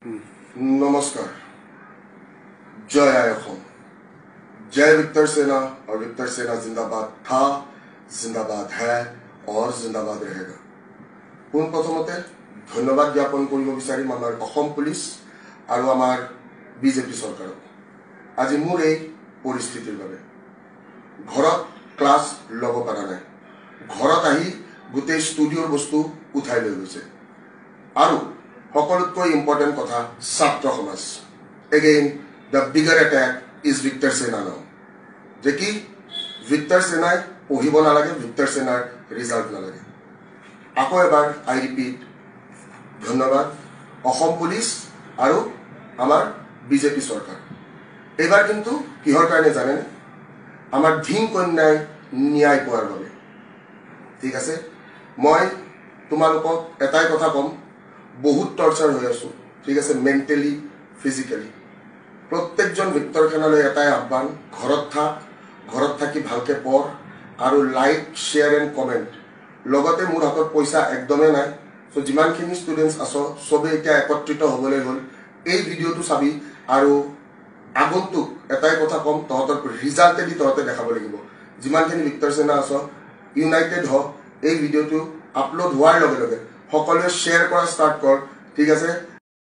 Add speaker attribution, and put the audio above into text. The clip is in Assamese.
Speaker 1: नमस्कार, जय आय अखम, जय विक्टर सेना। और विक्टर सेना जिंदाबाद था, जिंदाबाद है और जिंदाबाद रहेगा। পোনপ্ৰথমতে ধন্যবাদ জ্ঞাপন কৰিব বিচাৰিম আমাৰ অসম পুলিচ আৰু আমাৰ বিজেপি চৰকাৰক আজি মোৰ এই পৰিস্থিতিৰ বাবে। ঘৰত ক্লাছ ল'ব পৰা নাই, ঘৰত আহি গোটেই ষ্টুডিঅ'ৰ বস্তু উঠাই লৈ গৈছে। আৰু সকলোতকৈ ইম্পৰ্টেণ্ট কথা, ছাত্ৰ সমাজ। Again the bigger attack is Victor Sena now, যে কি ভিক্টৰ সেনাই পঢ়িব নালাগে, ভিক্টৰ সেনাৰ ৰিজাল্ট নালাগে। আকৌ এবাৰ আই ৰিপিট, ধন্যবাদ অসম পুলিচ আৰু আমাৰ বিজেপি চৰকাৰ। এইবাৰ কিন্তু কিহৰ কাৰণে জানেনে? আমাৰ ধিং কন্যাই ন্যায় পোৱাৰ বাবে। ঠিক আছে, মই তোমালোকক এটাই কথা ক'ম, বহুত টৰ্চাৰ হৈ আছো, ঠিক আছে, মেণ্টেলি ফিজিকেলি। প্ৰত্যেকজন ভিক্টৰ সেনালৈ এটাই আহ্বান, ঘৰত থাক, ঘৰত থাকি ভালকে পঢ় আৰু লাইক, শ্বেয়াৰ এণ্ড কমেণ্ট। লগতে মোৰ হাতত পইচা একদমেই নাই, চ' যিমানখিনি ষ্টুডেণ্টছ আছ চবেই এতিয়া একত্ৰিত হ'বলৈ হ'ল। এই ভিডিঅ'টো চাবি আৰু আগন্তুক এটাই কথা ক'ম, তহঁতৰ ৰিজাল্টেদি তহঁতে দেখাব লাগিব। যিমানখিনি ভিক্টৰ সেনা আছ ইউনাইটেড হ। এই ভিডিঅ'টো আপলোড হোৱাৰ লগে লগে সকলোৱে শ্বেয়াৰ কৰা ষ্টাৰ্ট কৰ, ঠিক আছে?